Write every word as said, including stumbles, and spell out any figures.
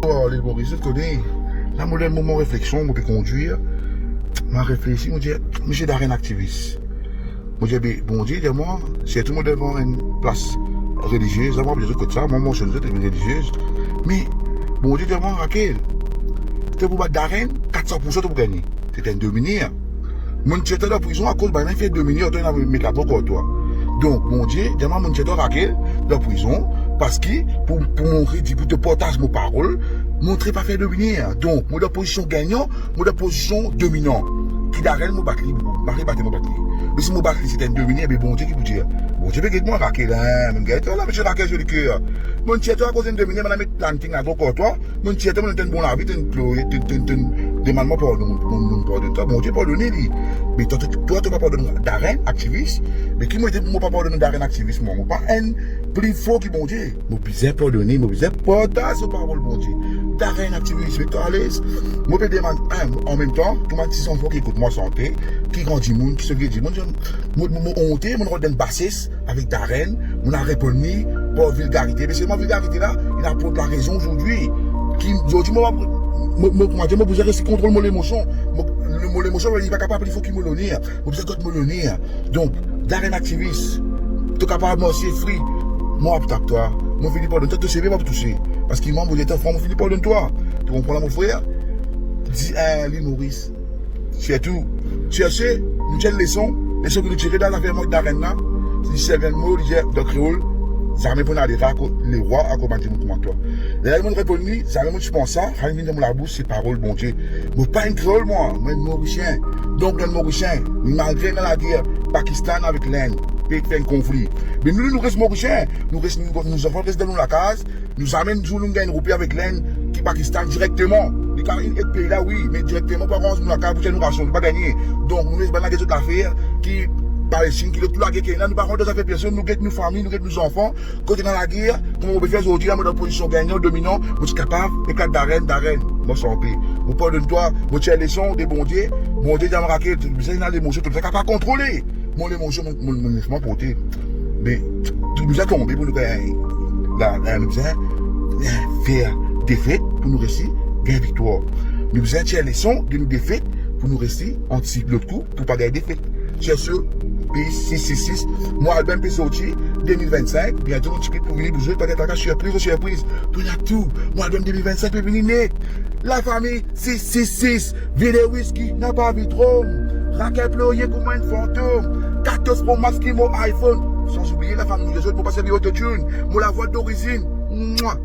Oh, Lil Moris, zot kone, la mo dan enn moman refleksion, mo pe kondwir, mo reflesi, mo dir, misie Darren aktivis. Mo dir, be, Bondie, dir mwa, sirtou mo devan enn plas relizie, sa mo pa bizin kot sa, mo, mo mensionn zot, enn relizie. Me Bondie dir mwa, Rakel, to pou bat Darren, kat san poursan to pou gagne. Se enn dominer. Monn tir twa dan prizon akoz bann fer dominer, to ena met labor kor twa. Donk, Bondie dir mwa, monn tir twa Rakel dan prizon, parski pou, pou montre, pou to partaz mo parol, montre pa fer dominer. Donk, mo dan pozision gagnan, mo dan pozision dominan. Ki Darren mo bat li, mo pa pe bat li, mo bat li. Me si mo bat li, se enn dominer, be Bondie ki pou dir. Bondie pe get mwa, Rakel, hein, monn gagn twa la, misie Rakel zoli ker. Monn tir twa akoz enn dominer, monn met planting labor kor twa, monn tir twa, monn donn twa enn bon lavi, to inn plore, to inn, to inn, to inn demann mwa pardon, monn, monn, monn pardonn twa, Bondie pardone li. Me twa, twa, twa, to pa pardonn Darren aktivis, me ki mo ete pou mo pa pardonn Darren aktivis, mwa? Mo pa enn pli for ki Bondie. Mo bizin pardone, mo bizin partaz so parol, Bondie. Darren aktivis, met twa alez. Mo pe demann, hein, anmemtan, tou bann ti zanfan ki ekout mwa sante, ki gran dimoun, ki so vie dimoun, mo, mo, mo onte, monn rod enn bases, avek Darren, monn al reponn li par vilgarite. Me selman vilgarite la, inn aport larezon zordi. Ki, zordi, mo, mo, mo, mo, mo bizin res kontrol mo lemosion. Mo, mo lemosion, li pa kapav pli for ki mo loner. Mo bizin gard mo loner. Donk, Darren aktivis, to kapav marse fri. Mo ap tap twa. Mo fini pardonn twa, to seve, mo ap touse. Parski mwa, mo dir twa fran, mo fini pardonn twa. To konpran la, mo frer? Di, eh, Lil Moris. Sirtou, sirse, nou tir leson, leson ki nou tire dan zafer mwa ek Darren la, li servi enn mo, li dir dan kreol, zame pou ena lerwa akoz bann dimoun kouma twa. Lerla monn reponn li, zame monn ti pans sa, sa ki vinn dan mo labous, se parol Bondie. Mo pa enn kreol mwa, mo enn Morisien. Donk, nou enn Morisien, malgre ena lager Pakistan avek Lenn, pe fer enn konfli. Me nou, nou res Morisien, nou res, nou, nou zanfan res dan nou lakaz, nou zame enn zour nou gagn enn roupi avek Lenn ki Pakistan direkteman. Li kapav inn ed pei la, wi, me direkteman, pa aranz nou lakaz pou tir nou rasion, nou pa gagne. Donk, nou les bann lager zot lafer, ki Palestin, ki lot, tou lager ki ena, nou pa rant dan zafer personn, nou get nou fami, nou get nou zanfan. Kot ena lager, kouma mo pe fer zordi la, mo dan pozision gagnan, dominan, mo ti kapav eklat Darren, Darren, mo santi. Mo pardonn twa, mo tir leson de Bondie, Bondie dir mwa, Rakel, to bizin ena lemosion, to bizin kapav kontrole mo lemosion, mo, mo, mo lemosion porte. Me, to bizin tonbe pou nou gagn la, la, nou bizin, eh, fer defet pou nou resi gagn viktwar. Nou bizin tir leson de nou defet pou nou resi antisipe lot kou pou pa gagn defet. Tir so, sis sis sis, mo album pe sorti de mil vinn-sink, biento nou ti klip pou vini pou zot, pa get traka, sirpriz, sirpriz. Pou ena tou, mo album de mil vinn-sink pe vini net. Lafami, sis sis sis, vide wiski, napa vitrom. Rakel plorye kouma enn fantom. Katorz Pro Max ki mo iPhone. San oubliye lafami, mo pa servi autotune. Mo lavwa dorizinn. Mwa.